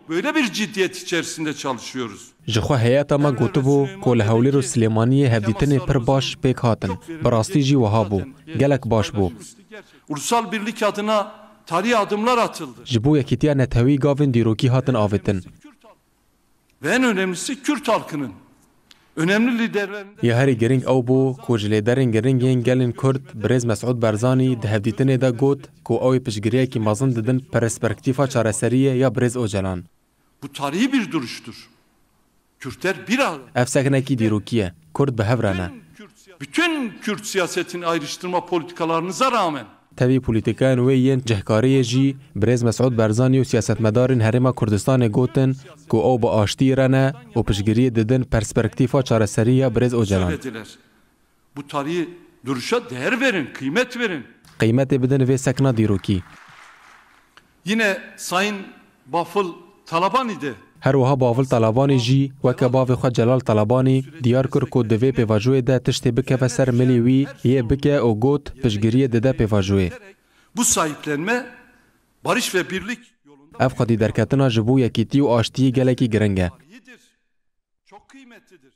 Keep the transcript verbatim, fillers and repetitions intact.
Böyle bir ciddiyet içerisinde çalışıyoruz. Ji xwe heyeta me gotibû ku li Hewlêr û Silêmaniyê hevdîtinê pir baş pêk hatin. Bi rastî jî wiha bû. Gelek baş bû. Ulusal birlik adına tarihi adımlar atıldı. Ji bo yekîtiya netewî gavên dîrokî hatin avêtin. Ve en önemlisi Kürt halkının önemli liderlerinin Ya herî giring ew bû ku ji lêderên giring yên gelên Kurd birêz Mesûd Barzanî di hevdîtinê de got ku ew ê piştgiriyekî mezin didin perspektîfa çareseriyê ya birêz Ocalan. Bu tarihi bir duruştur. Kürtler bir arada. Ev seknekî dîrokî ye. Kurd bi hev re ne. Bütün Kürt siyasetin ayrıştırma politikalarınıza rağmen Tevî polîtîkayên wê yên cihkariyê jî birêz Mesûd Barzanî û siyasetmedarên Herêma Kurdistanê gotin ku ew bi aştiyê re ne û piştgiriyê didin perspektîfa çareserî ya birêz Ocalan. Söylediler. Bu tarihi duruşa değer verin, kıymet verin. Qîmetê bidin vê sekna dîrokî. Yine Sayın Bafıl Talabani de Her wiha Bavil Talabanî jî weke bavê xwe Celal Talabanî diyar kir ku di vê pêvajoyê de tiştê bikeve ser milê wî yê bike û got piştgiriyê dide pêvajoyê. Bu sahiplenme barış ve birlik Ev xwedî derketina ji bo yekîtî û aştiyî gelekî giring e. Çok kıymetlidir.